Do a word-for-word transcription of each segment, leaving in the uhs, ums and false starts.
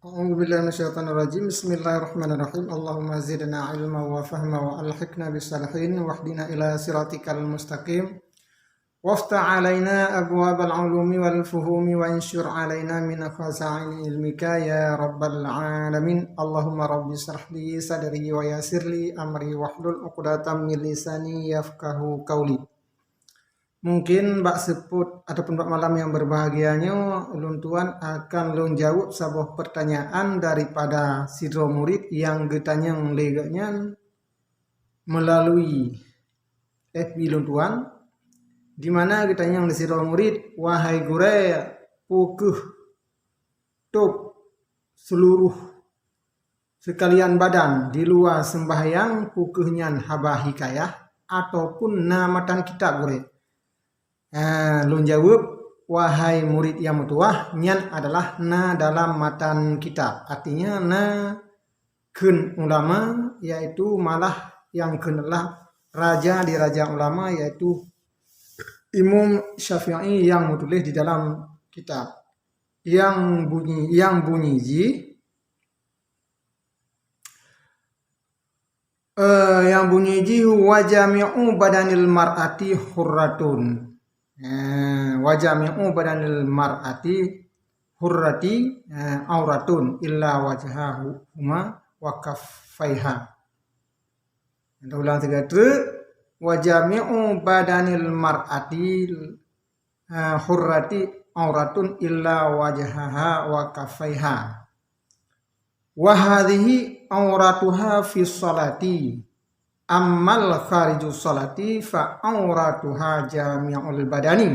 أعوذ بالله من الشيطان الرجيم. بسم الله الرحمن الرحيم. اللهم زدنا علما وفهما وألحقنا بالصالحين واهدنا إلى صراطك المستقيم. وافتح علينا أبواب العلوم والفهوم وانشر علينا من خزائن علمك يا رب العالمين. اللهم رب اشرح لي صدري ويسر لي أمري واحلل عقدة من لساني يفقهوا قولي. Mungkin bak seupôt ataupun bak malam nyang berbahagia nyoe, ulôn tuan akan lôn jaweueb saboh peurtanyaan daripada sidroe murit nyang geutanyong lé geuhnyan meulalu F B lôn tuan, di mana geutanyong lé sidroe murit, "Wahai gurée, peu kheueh tôb seuluruh seukalian badan di luwa seumbahyang, peu kheueh nyan haba hikayah ataupun na matan kitab, gurée?" Eh, lôn jaweueb, "Wahai murit nyang meutuwah, nyan adalah na dalam matan kitab." Artinya na kheun ulama, yaitu malah nyang kheun adalah raja di raja ulama, yaitu Imam Syafi'i nyang meutuléh di dalam kitab. Nyang bunyi, nyang bunyi jih, eh, nyang bunyi jih, "Wa jami'u badanil mar'ati hurratun." Eh, "Wa jami'u badanil mar'ati hurrati, eh, auratun illa wajhahuma wa kaffaiha." Kita ulang tiga treuk. "Wa jami'u badanil mar'ati, eh, hurrati auratun illa wajhaha wa kaffaiha. Wa hadhihi auratuha fi sholati. Ammal khariju sholati fa auratuha jami'ul badani."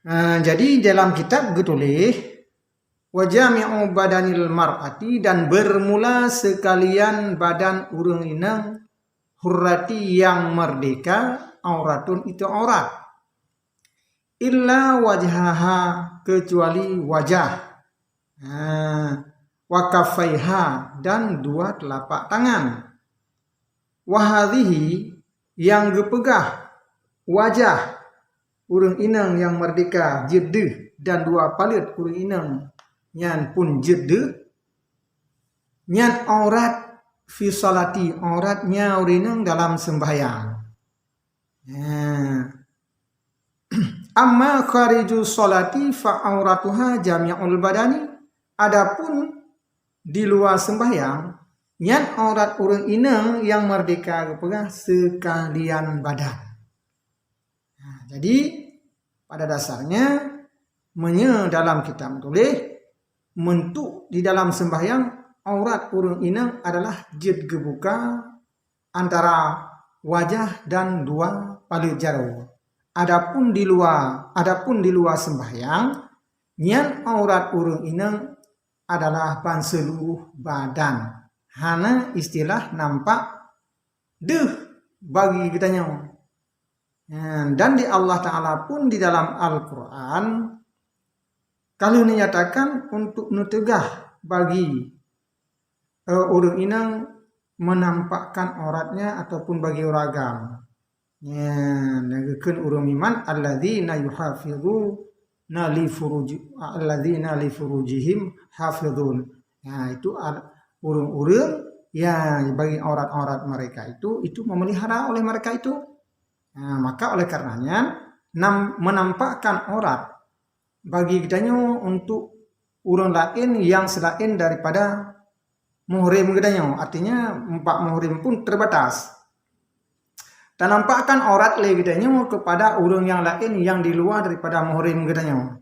Eh, jadi dalam kitab geutuléh, "Wa jami'u badanil mar'ati," dan bermula sekalian badan ureuëng inong, "hurrati," yang merdeka, "auratun," itu aurat, "illa wajhaha," kecuali wajah, ha, "wa kaffaiha," dan dua telapak tangan. "Wa hadhihi," yang geupeugah wajah ureuëng inong nyang merdeka jeuet deuh dan dua paleuet ureuëng inong nyan pun jeuet deuh, nyan aurat fi sholati, auratnya ureuëng inong dalam sembahyang. Nah, "Amma khariju sholati fa auratuha jami'ul badani." Adapun di luwa sembahyang, nyan aurat ureuëng inong nyang merdeka geupeugah sekalian badan. Nah, jadi pada dasarnya, meunyoe dalam kitab tuléh, meuntuk di dalam sembahyang, aurat ureuëng inong adalah jeuet geubuka antara wajah dan dua paleuet jaroe. Adapun di luwa, adapun di luwa sembahyang, nyan aurat ureuëng inong adalah ban seuluruh badan. Hana istilah nampak deuh bagi geutanyoe. Dan di Allah Ta'ala pun di dalam Al-Quran ka lheueh neunyatakan untuk neuteugah bagi, eh, ureuëng inong menampakkan auratnya ataupun bagi ureuëng agam. Nyan, nyang geukheun ureuëng iman, "Alladzina yuhafizuna li furuji-, alladzina li furujihim hafizun." Ya, itu al-, ureuëng-ureuëng, ya, bagi aurat-aurat mereka itu, itu memelihara oleh mereka itu. Nah, maka oleh karenanya, nam-, menampakkan aurat bagi geutanyoe untuk ureuëng laén nyang selaén daripada muhrim geutanyoe, artinya bak muhrim pun terbatas. Tanampakkan aurat lé geutanyoe kepada ureuëng nyang laén nyang di luwa daripada muhrim geutanyoe.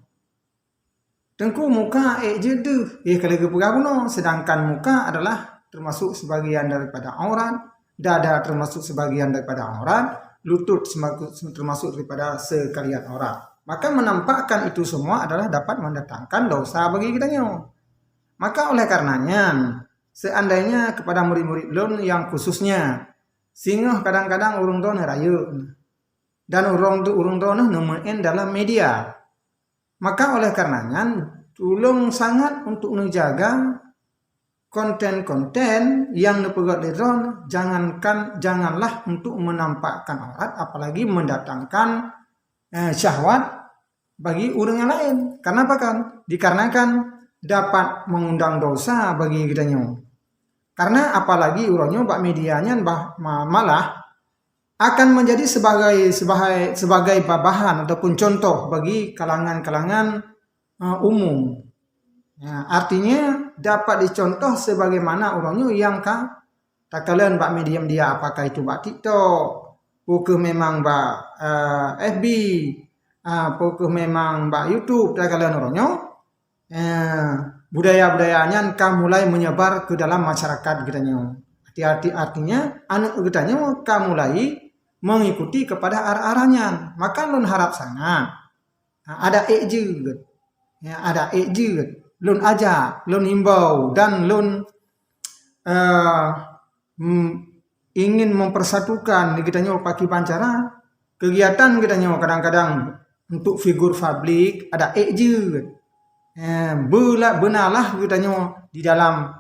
Teungku, muka ék jeuet deuh, éh, ka lheueh geupeugah bunoe, sedangkan muka adalah termasuk sebagian daripada aurat, dada termasuk sebagian daripada aurat, lutut semaku-, termasuk daripada sekalian aurat. Maka menampakkan itu semua adalah dapat mendatangkan dosa bagi geutanyoe. Maka oleh karenanya, seandainya kepada murid-murid lôn yang khususnya, singoh kadang-kadang ureuëng droeneuh rayeuk, dan ureuëng, ureuëng droeneuh neumeu'en dalam media. Maka oleh karenanya, tulông sangat untuk neujaga konten-konten nyang neupeugét lé droeneuh, jangankan, janganlah untuk menampakkan aurat, apalagi mendatangkan, eh, syahwat bagi ureuëng nyang laén. Kenapa kan? Dikarenakan dapat mengundang dosa bagi geutanyoe. Karena apalagi uroe nyoe bak media nyan bah, ma-, malah akan menjadi sebagai, sebagai, sebagai bahan ataupun contoh bagi kalangan-kalangan, eh, umum. Ya, artinya dapat dicontoh sebagaimana uroe nyoe nyang ka takalon bak media-media, apakah itu bak TikTok, peu kheueh memang bak, eh, F B, ah, peu kheueh memang bak YouTube takalon uroe nyoe. Eh, budaya-budaya nyan ka mulai menyebar ke dalam masyarakat geutanyoe. Arti-, arti, artinya, aneuk geutanyoe ka mulai mengikuti kepada arah-arah nyan. Maka lôn harap sangat, ha, adak ék jeuet. Ya, adak ék jeuet. Lôn ajak, lôn himbau dan lôn, eh, mm, ingin mempersatukan di geutanyoe pakiban cara kegiatan geutanyoe kadang-kadang untuk figur publik adak ék jeuet. Eh, bela-, benalah geutanyoe di dalam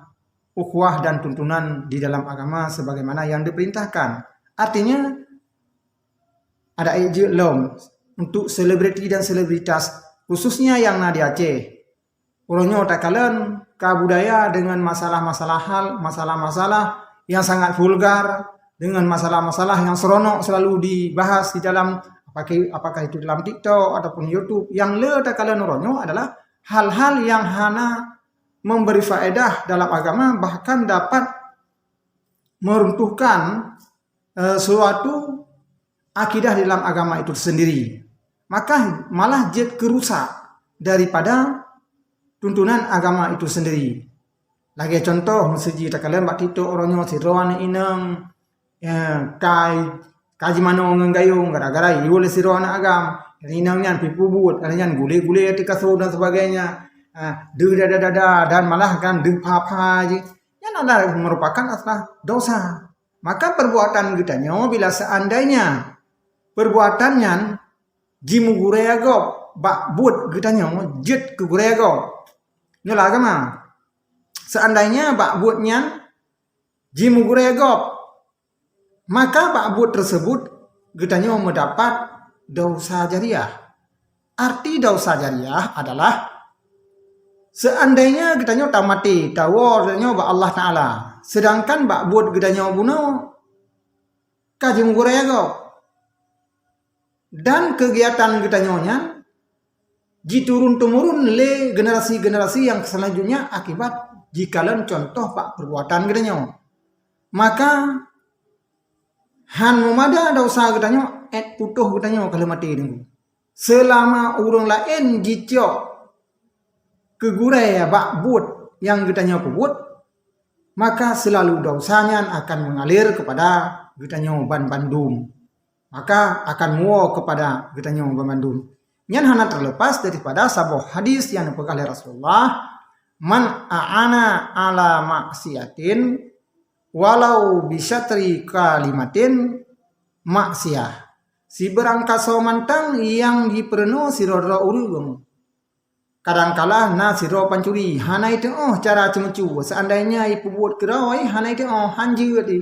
ukhuwah dan tuntunan di dalam agama sebagaimana yang diperintahkan. Artinya, adak ék jeuet lom untuk selebriti dan selebritas, khususnya yang na di Aceh. Uroe nyoe takalon ka budaya dengan masalah-masalah hal, masalah-masalah yang sangat vulgar, dengan masalah-masalah yang seronok selalu dibahas di dalam, apakah, apakah itu dalam TikTok ataupun YouTube. Yang le takalon uroe nyoe adalah hal-hal yang hana memberi faedah dalam agama, bahkan dapat meruntuhkan, eh, suatu akidah di dalam agama itu sendiri. Maka malah jeuet keu rusak daripada tuntunan agama itu sendiri. Lagée contoh, meuseuji takalon bak TikTok uroe nyoe sidroe aneuk inong, eh, kai, ka jimanoe ngon gayong gara-gara iyue lé sidroe aneuk agam. Inong nyan pih peubuet, aneuk nyan gule-gule ateueh kasô dan sebagainya. Ah, deuh dada-dada dan malah kan deuh pha-pha jih. Nyan adalah merupakan adalah dosa. Maka perbuatan geutanyoe bila seandainya perbuatan nyan jimeugurée gob bak buet geutanyoe jeuet keu gurée gob. Nyoe lah agama. Seandainya bak buet nyan jimeugurée gob, maka bak buet tersebut geutanyoe meudapat dosa jariah. Arti dosa jariah adalah seandainya geutanyoe tamaté, tawoe geutanyoe bak Allah Taala, sedangkan bak buet geutanyoe bunoe ka jimeugurée gob. Dan keugiatan geutanyoe nyan jiturun-temurun lé generasi-generasi nyang selanjutnya akibat jikalon contoh bak perbuatan geutanyoe. Maka, han meumada dosa geutanyoe, ék putôh geutanyoe ka lheueh maté teungku. Seulama ureuëng laén jicok keu gurée bak buet nyang geutanyoe peubuet, maka seulalu dosa nyan akan meungalir keupada geutanyoe ban bandum. Maka akan muwoe keupada geutanyoe ban bandum. Nyan hana terlepas daripada saboh hadis nyang neupeugah lé Rasulullah, "Man a'ana ala maksiatin walau bisyatri kalimatin maksiah." Sibeurangkasoe mantong nyang jipeurunoe sidroe-droe ureuëng. Kadangkala na sidroe pancuri, hana iteuoh cara ceumeucue. Seandainya ipeubuet keudroe, hana iteuoh, han jeuet i.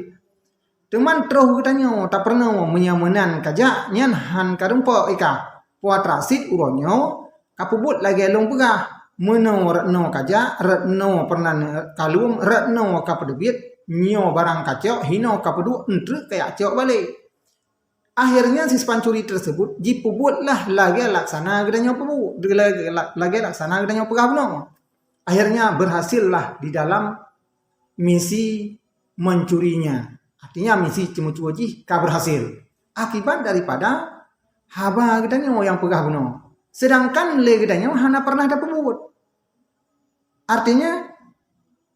Teuma troh geutanyoe tapeurunoe meunyoe meunan kajak nyan han kareumpok i kah. Puatra cit uroe nyoe ka peubuet lagée lôn peugah. Meunoe reutnoe kajak, reutnoe peurenan kalum, reutnoe ka peuteubiet, nyoe barang kacok, hinoe ka peuduek, eunteuk kajak cok balek. Akhirnya si pancuri tersebut jipeubuetlah lagée laksana geutanyoe peubuet, lagée, lagée laksana geutanyoe peugah bunoe. Akhirnya berhasillah di dalam misi mencurinya. Artinya misi ceumeucue jih ka berhasil akibat daripada haba geutanyoe nyang peugah bunoe. Sedangkan lé geutanyoe hana pernah tapeubuet. Artinya,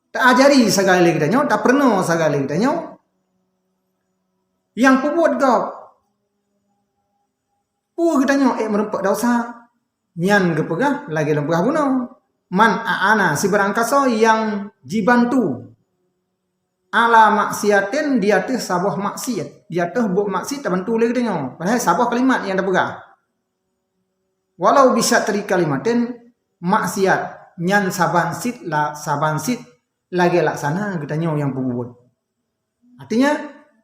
taajari sagai lé geutanyoe, tapeurunoe sagai lé geutanyoe nyang peubuet gob. Peue geutanyoe ék meurumpok dosa? Nyan geupeugah lagée lôn peugah bunoe. Man a'ana, sibeurangkasoe nyang jibantu, ala maksiatin, di ateueh saboh maksiat, di ateueh buet maksiat tabantu lé geutanyoe. Padahai saboh kalimat nyang tapeugah. Walau bisyatri kalimatin, maksiat nyan saban cit la-, saban cit lagée laksana geutanyoe nyang peubuet. Artinya,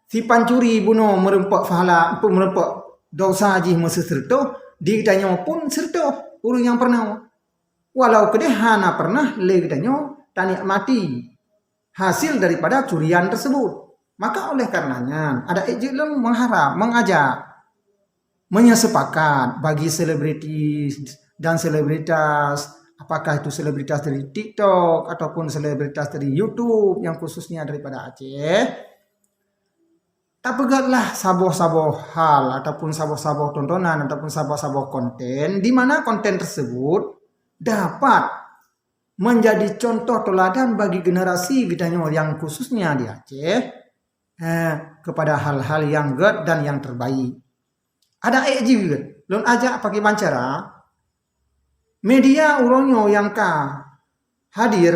si pancuri bunoe meurumpok pahala, meurumpok dosa jih meuseuseureutoh, di geutanyoe pun seureutoh ureuëng nyang peurunoe. walau keudeh hana pernah lé geutanyoe tanikmati hasil daripada curian tersebut. Maka oleh karenanya, ada ék jeuet lom mengharap, mengajak, menyesepakat bagi selebriti dan selebritas, apakah itu selebritas dari TikTok ataupun selebritas dari YouTube yang khususnya daripada Aceh, tapeugötlah saboh-saboh hal ataupun saboh-saboh tontonan ataupun saboh-saboh konten di mana konten tersebut dapat menjadi contoh teladan bagi generasi geutanyoe yang khususnya di Aceh, eh, kepada hal-hal yang gét dan yang terbaik. Ada ék jeuet, lôn ajak pakriban cara media uroe nyoe nyang ka hadir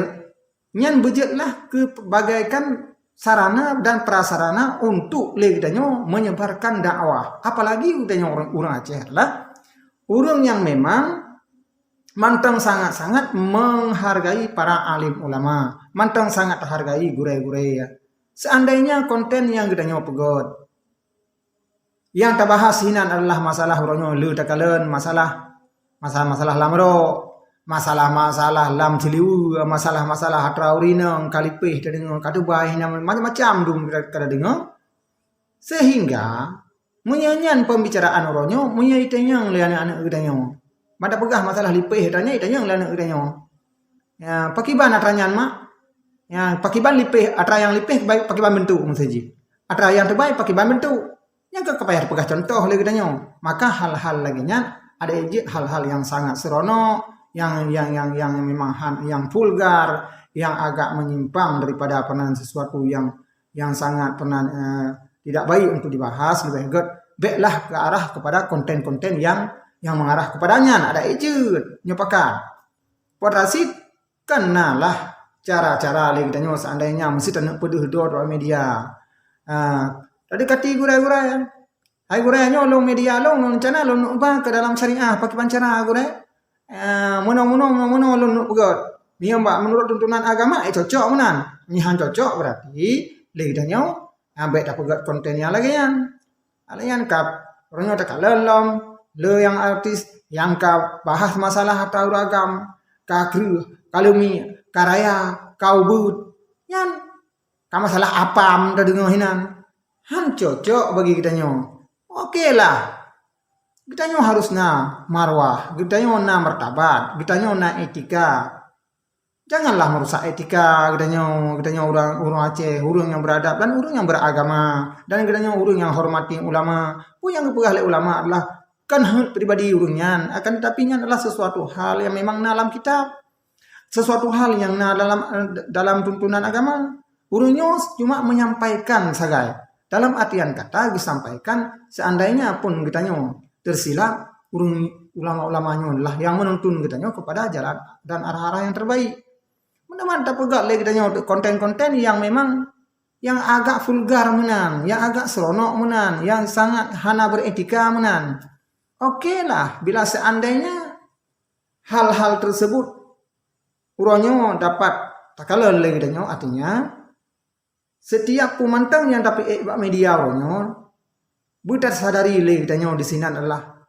nyan beujeuetlah keu bagaikan sarana dan prasarana untuk lé geutanyoe menyebarkan dakwah. Apalagi geutanyoe ureuëng, ureuëng Aceh adalah ureuëng nyang memang mantong sangat-sangat menghargai para alim ulama, mantong sangat hargai gurée-gurée. Seandainya konten nyang geutanyoe peugöt, nyang tabahas hinan adalah masalah uroe nyoe le takalon, masalah, masalah-masalah lam rok, masalah-masalah lam siliweue, masalah-masalah atra ureuëng inong ka lipéh tadeungoe, ka teubai hinan, macam-macam dum ka, ka tadeungoe. Sehingga meunyoe nyan pembicaraan uroe nyoe, meunyoe itanyong lé aneuk-aneuk geutanyoe, mata peugah masalah lipéh, itanyong, itanyong lé aneuk geutanyoe, "Ya, pakiban atra nyan, mak? Ya, pakiban lipéh, atra nyang lipéh, pakiban bentuk meuseujih? Atra nyang teubai, pakiban bentuk?" Nyang ka payah peugah contoh lé geutanyoe. Maka hal-hal lagée nyan ada jeuet hal-hal nyang sangat seuronok, nyang, nyang, nyang, nyang memang han, nyang vulgar, nyang agak menyimpang daripada peunan sesuatu nyang, nyang sangat peunan, eh, tidak baik untuk dibahas, leubeh gét béklah ke arah kepada konten-konten nyang, nyang mengarah kepada nyan, ada jeuet nyoe pakat. Puat rasit kan na lah cara-cara lé geutanyoe seandainya meusti taneuk peudeuh droe-droe media. Ha, tadi kati gurée-gurée. Hai gurée nyoe lôn media lôn, lôn rencana lôn neuk ba ke dalam syariah pakiban cara gurée. Eh, meunoe-meunoe, meunoe-meunoe lôn neuk peugöt. Meunyoe bak meunurot tuntunan agama, eh, cocok meunan. Meunyoe han cocok berarti lé geutanyoe, ah, bék tapeugöt konten nyang lagée nyan. Lagée nyan ka, uroe nyoe takalon lom, le nyang artis nyang ka bahas masalah atra ureuëng agam, ka kreueh, ka leumi, ka raya, ka ubeut. Nyan ka masalah apam tadeungoe hinan. Han cocok bagi geutanyoe. Oke lah. Geutanyoe harus na marwah, geutanyoe na martabat, geutanyoe na etika. Janganlah merusak etika geutanyoe, geutanyoe ureuëng, ureuëng Aceh, ureuëng nyang beradab dan ureuëng nyang beragama, dan geutanyoe ureuëng nyang hormati ulama. Peue nyang geupeugah lé ulama adalah kan hak pribadi ureuëng nyan, akan tetapi nyan adalah sesuatu hal yang memang na lam kitab. Sesuatu hal nyang na dalam, eh, dalam tuntunan agama. Ureuëng nyoe cuma menyampaikan sagai. Dalam artian kata geusampaikan, seandainya pun geutanyoe teusilap, ureuëng ulama-ulama nyoe lah nyang menuntun geutanyoe kepada jalan dan arah-arah yang terbaik. Meunan tapeugah lé geutanyoe konten-konten nyang memang nyang agak vulgar meunan, nyang agak seronok meunan, nyang sangat hana beretika meunan. Oke lah, bila seandainya hal-hal tersebut uroe nyoe dapat takalon lé geutanyoe, artinya setiap peumantang nyang tapeuék bak media uroe nyoe beutasadari lé geutanyoe disinan adalah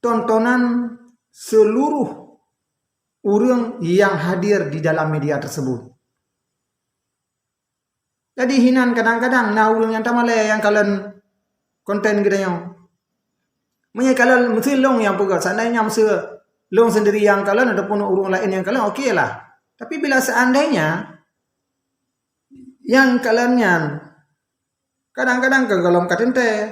tontonan seluruh ureuëng nyang hadir di dalam media tersebut. Jadi hinan kadang-kadang na ureuëng nyang tamalée nyang kalon konten geutanyoe. Meunyoe kalon meusti lôn nyang peugah, seandainya meusti lôn sendiri nyang kalon ataupun ureuëng laén nyang kalon, oke lah. Tapi bila seandainya nyang kalon nyan kadang-kadang ka golom ka teuntée,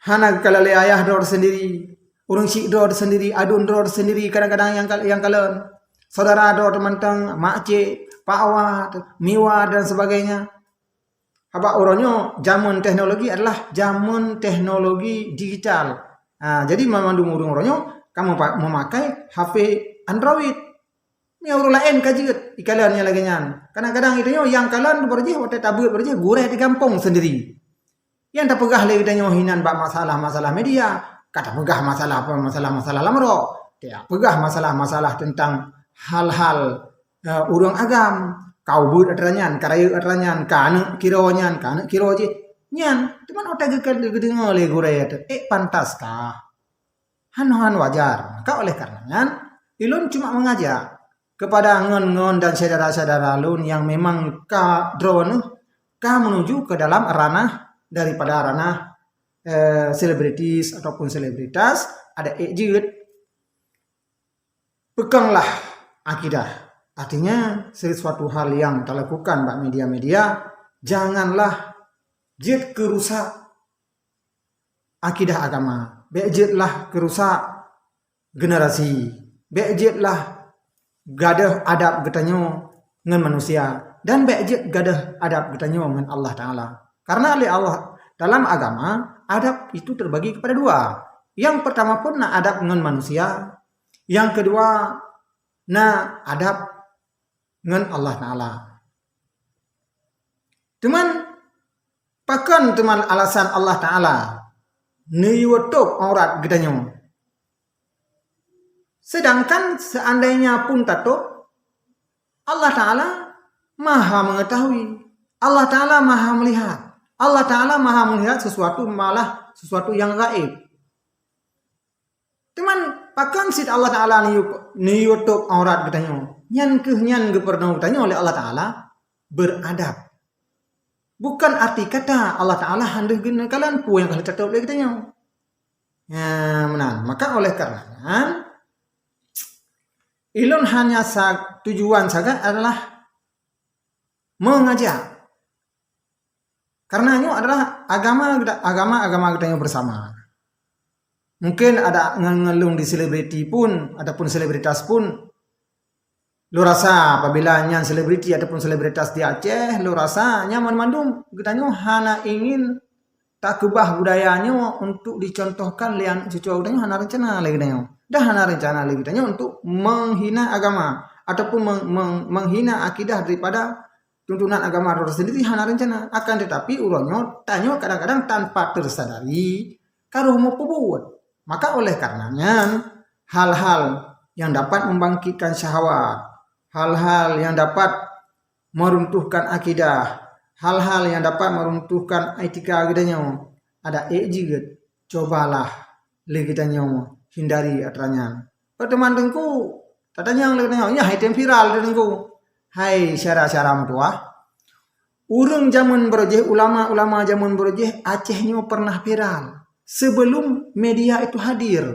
hana geukalon lé ayah droe teusendiri, ureuëng syiek droe teusendiri, aduen droe teusendiri, kadang-kadang nyang kal-, nyang kalon. Saudara droe teumantong, mak cik, pak wa, miwa dan sebagainya. Haba uroe nyoe jameun teknologi adalah jameun teknologi digital. Ha, jadi mandum ureuëng uroe nyoe ka meupa-, meumakai H P Android. Meunyoe ureuëng laén ka jeuet ikalon nyang lagée nyan. Kadang-kadang geutanyoe nyang kalon baroe jih watée tabeuet baroe jih gurée di gampông sendiri. Nyang tapeugah lé geutanyoe hinan bak masalah-masalah media, ka tapeugah masalah apa, masalah-masalah lam rok, tapeugah masalah-masalah teuntang hal-hal, eh, ureuëng agam, ka ubeut atra nyan, ka rayeuk atra nyan, ka aneuëk kiroe nyan, ka aneuëk kiroe jih nyan. Teuma watée geuka-, geudeungoe lé gurée nyan, ék pantaskah? Hana, hana wajar. Maka oleh karena nyan, Ulôn cuma mengajak kepada ngon-ngon dan syedara-syedara lôn nyang memang ka droeneuh ka menuju ke dalam ranah daripada ranah, eh, selebritis ataupun selebritas, adak ék jeuet. Peuganglah akidah. Artinya, sesuatu hal yang talakukan bak media-media, janganlah jeuet keu rusak akidah agama. Bék jeuetlah keu rusak generasi. Bék jeuetlah gadôh adab geutanyoe ngon manusia, dan bék jeuet gadôh adab geutanyoe ngon Allah Taala. Karena lé Allah, dalam agama, adab itu terbagi kepada dua. Yang pertama pun na adab ngon manusia, yang kedua na adab ngon Allah Taala. Teuma, pakon teuma alasan Allah Taala neuyue tôb aurat geutanyoe? Sedangkan seandainya pun tatôb, Allah Taala Maha Mengetahui. Allah Taala Maha Melihat. Allah Taala Maha Melihat sesuatu, malah sesuatu yang gaib. Teuma, pakon cit Allah Taala neuyue, neuyue tôb aurat geutanyoe? Nyan keuh nyan geupeurunoe geutanyoe lé Allah Taala beradab. Bukan arti kata Allah Taala han deuh geuneuk kalon peue nyang ka lheueh tatôb lé geutanyoe. Ya, meunan. Maka oleh karena nyan, ulôn hanya sa-, tujuan sagai adalah mengajak. Karena nyoe adalah agama geuta-, agama-agama geutanyoe bersama. Mungkin ada ngon, ngon lôn di selebriti pun ataupun selebritas pun, lôn rasa apabila nyan selebriti ataupun selebritas di Aceh, lôn rasa nyan mandum geutanyoe hana ingin takeubah budaya nyoe untuk dicontohkan lé aneuk cucoe geutanyoe, hana rencana lé geutanyoe. Dan hana rencana lé geutanyoe untuk menghina agama ataupun meng-, meng-, menghina akidah daripada tuntunan agama droe sendiri, hana rencana. Akan tetapi, uroe nyoe, tanyoe kadang-kadang tanpa tersadari, ka roh meupubuet. Maka oleh karena nyan, hal-hal yang dapat membangkitkan syahwat, hal-hal yang dapat meruntuhkan akidah, hal-hal yang dapat meruntuhkan etika geutanyoe, adak ék jeuet, cobalah lé geutanyoe hindari atra nyan. Teuma Teungku, tatanyong lé geutanyoe, nyan hai tem viral Teungku. Hai syedara-syedara meutuwah, ureuëng jameun beureuh jih, ulama-ulama jameun beureuh jih, Aceh nyoe pernah viral sebelum media itu hadir.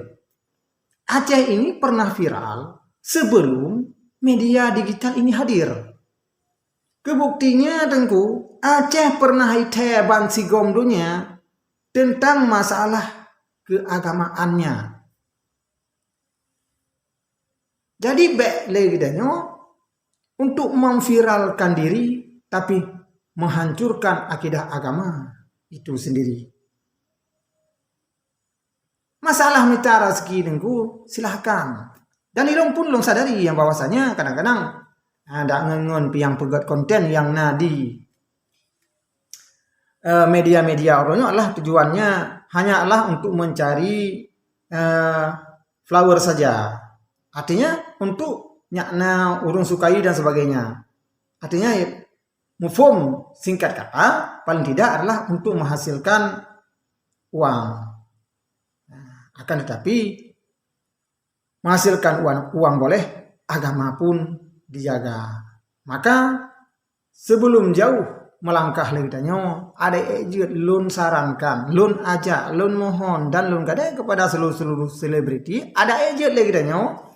Aceh ini pernah viral sebelum media digital ini hadir. Kebuktinya, Teungku, Aceh pernah ithée ban sigom donya tentang masalah keagamaannya. Jadi, bék lé geutanyoe untuk memviralkan diri, tapi menghancurkan akidah agama itu sendiri. Masalah mita rezeki Teungku, silahkan. Dan ilôn pun lôn sadari nyang bahwasanya kadang-kadang, ha, dak ngon-ngon pih nyang peugét konten nyang na di, eh, media-media uroe nyoe adalah tujuannya hanyalah untuk mencari, eh, follower saja. Artinya untuk nyak na ureuëng sukai dan sebagainya. Artinya, mufhum singkat kata, paling tidak adalah untuk menghasilkan uang. Nah, akan tetapi, menghasilkan uang, uang boleh, agama pun dijaga. Maka, sebelum jauh melangkah lé geutanyoe, adak ék jeuet lôn sarankan, lôn ajak, lôn mohon, dan lôn gadai kepada seluruh-seluruh selebriti, adak ék jeuet lé geutanyoe,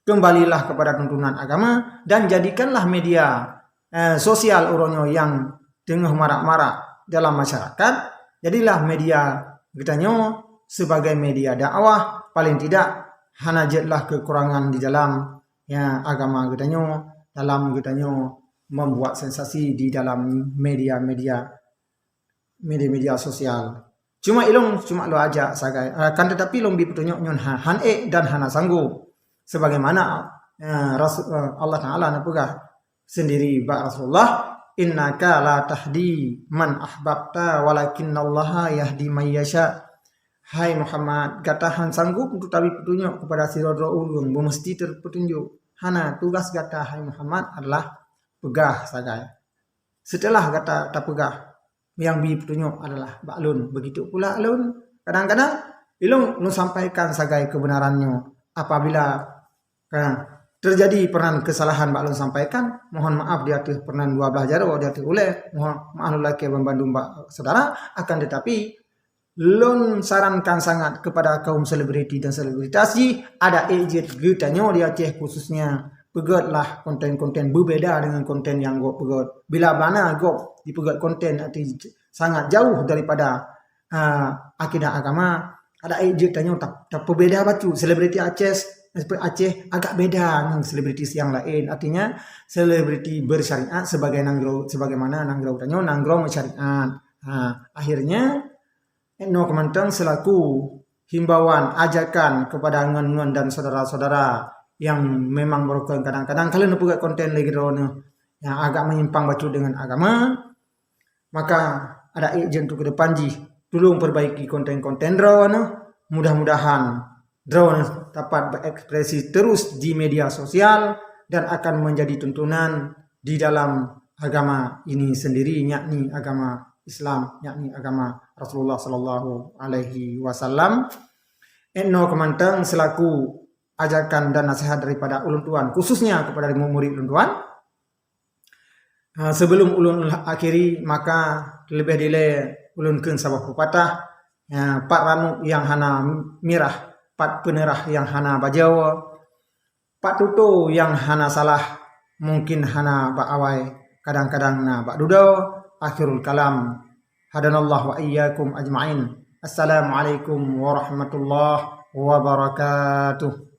kembalilah kepada tuntunan agama dan jadikanlah media, eh, sosial uroe nyoe nyang teungoh marak-marak dalam masyarakat, jadilah media geutanyoe sebagai media dakwah, paling tidak hana jeuetlah kekurangan di dalam, ya, agama geutanyoe, dalam geutanyoe membuat sensasi di dalam media-media, media-media sosial. Cuma ilôn, cuma lôn ajak sagai, akan tetapi lôn bi peutunyok nyoe ha-, han ék dan hana sanggob. Sebagaimana, eh, Rasul, eh, Allah Taala neupeugah sendiri bak Rasulullah, "Innaka la tahdi man ahbabta, walakinnallaha yahdi man yasha." Hai Muhammad, gata han sanggob untuk tabi peutunyok kepada sidroe-droe ureuëng, beumeusti teupeutunjuk. Hana, tugas gata, hai Muhammad, adalah peugah sagai. Setelah gata tapeugah, nyang bi peutunyok adalah bak lôn. Begitu pula lôn, kadang-kadang ilôn lôn sampaikan sagai keubeunaran nyoe apabila Ka teujadi peunan keusalahan bak lôn sampaikan, mohon maaf di ateueh peunan dua blaih jaroe di ateueh ulée, mohon maaf lôn lakée banmandum bak syedara, akan teutapi lôn sarankan sangat keupada kaum selebriti dan selebritas jih, adak ék jeuet geutanyoe di Aceh khususnya, peugét lah konten-konten beubeda deungon konten nyang gob peugét. Bila mana gob jipeugét konten arti sangat jauh daripada, ah, akidah agama, adak ék jeuet tanyoe ta-, tapeubeda bacut. Selebriti Aceh, Aceh agak beda ngon selebriti nyang laén. Artinya, selebriti bersyariat sebagai nanggroe, sebagaimana nanggroe tanyoe nanggroe bersyariat. Ha, akhirnya, nyoe keumantong selaku himbauan, ajakan kepada ngon-ngon dan saudara-saudara yang memang beurukon kadang-kadang ka lheueh neupeugét konten lé droeneuh nyang agak menyimpang bacut deungon agama, maka adak ék jeuet untuk ke depan jih, tulông perbaiki konten-konten droeneuh. Mudah-mudahan droeneuh dapat berekspresi terus di media sosial dan akan menjadi tuntunan di dalam agama ini sendiri, yakni agama Islam, yakni agama Rasulullah sallallahu alaihi wasallam. Nyoe keumantong selaku ajakan dan nasihat daripada ulôn tuan, khususnya kepada murid ulôn tuan. Ha, sebelum ulôn akhiri, maka leubeh dilée ulôn kheun saboh peupatah, ha, pat ranub nyang hana mirah, pat peuneurah nyang hana bajoe, pat tutoe nyang hana salah, mungkin hana bak awai, kadang-kadang na bak dudoe. Akhirul kalam. Hadanallahu wa iyyakum ajma'in. Assalamualaikum warahmatullahi wabarakatuh.